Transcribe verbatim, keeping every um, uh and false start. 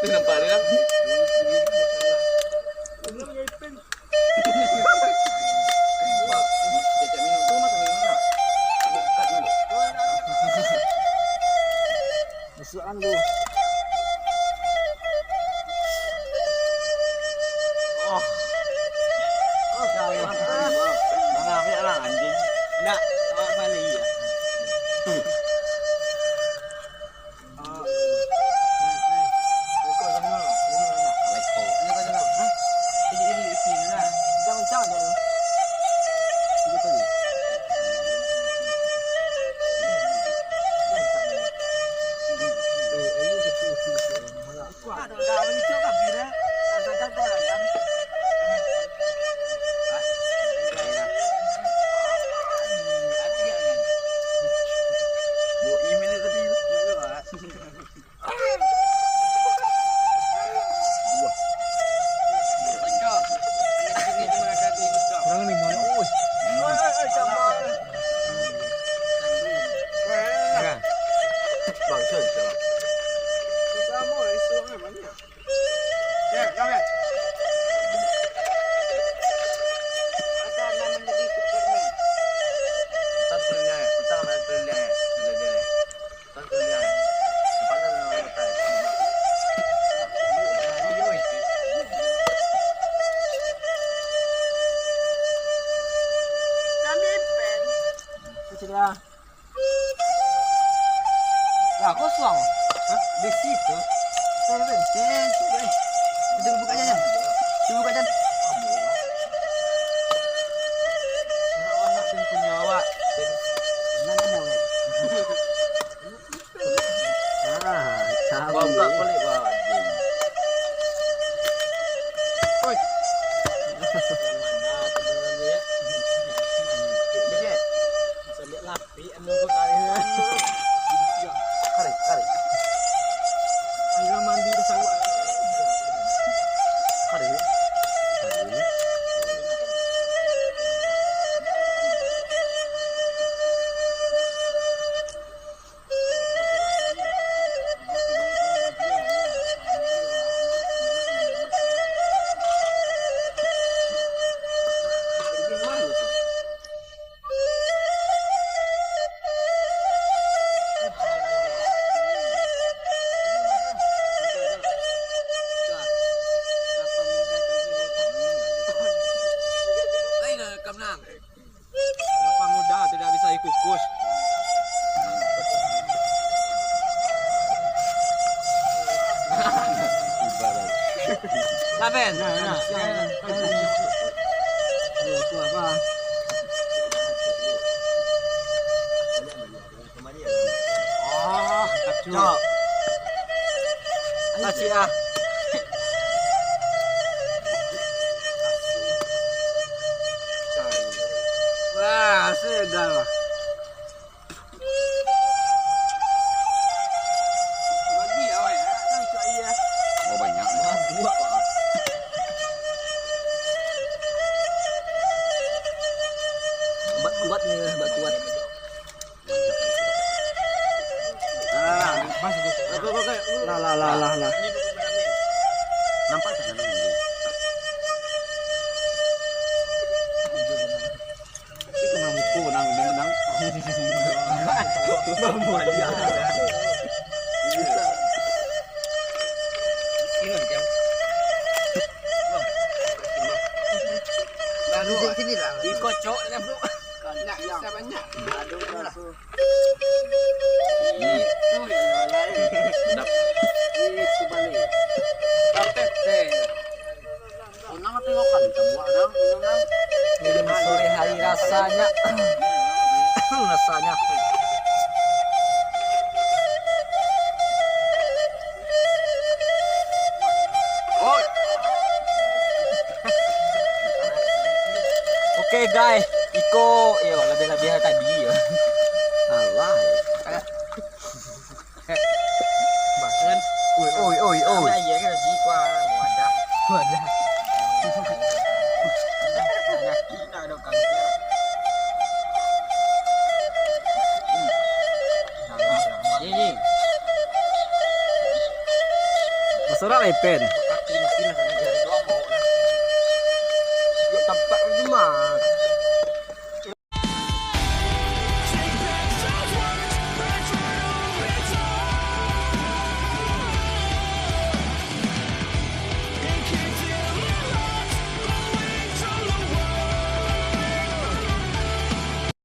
Nampak dia. Masuak ang tu. Oh. Oh, salah. Mana ambil lah, anjing. Nak, awak balik ya. Urang ni mah, oi. Bang, sorry, sorry. Sama, esok kan banyak. Ya, kami. Ada nama menjadi Superman. Satunya, utang dan satunya, sudah jadi. Kecil lah. Lah, kosong. Hah? Besi tu. Sini, sini. Sini, sini. Kita buka aja, Jan. Kita buka, Jan. Awak nak punya awak. Mana, mana, weh? Ah, sama. Buka kulik, wah, anjing. Oi. Yang mana tu, Bang, ya? Dikit. Sambil lapik, anu, kau tarik. Tarik, tarik. Air mandi ke sawah. Tarik. Tarik. Lain lah, Kamnang. Kelapa muda tidak bisa dikukus. Laben. Nah, nah, nah, nah. Tuh, tuh, apa? Ah, cok. Kasih ah. Wah, segar lah. Bagi awak ya, kan cok iya. Oh, banyak. Buat apa? Obat kuat ni, obat kuat. Lah, lah, lah, lah, lah. Nampak sangat. Itu nang muko, nang, nang, nang. Ini macam. Baru sini lah. Dikocok lah, bro. Nak bisa banyak. Aduh, lah. Itu yang lain. Sedap. Itu balik. Tapi teh. Onang apa lo kan? Kita buat dah, onang dah. Minum sore hari rasanya. Rasanya. Oh. Oke, guys, iko, yo, lebih-lebih tadi, yo. Alah. Bahkan, oi, oi, oi, oi. Iya kan, Ji, kuah wadah. Wadah. Penyakit nak ada kanker. Salah, salah. Ji, Ji. Basorak lah, Ipen. Kaki mungkin lah, jari doang mau lah. Ya, tampak di mana?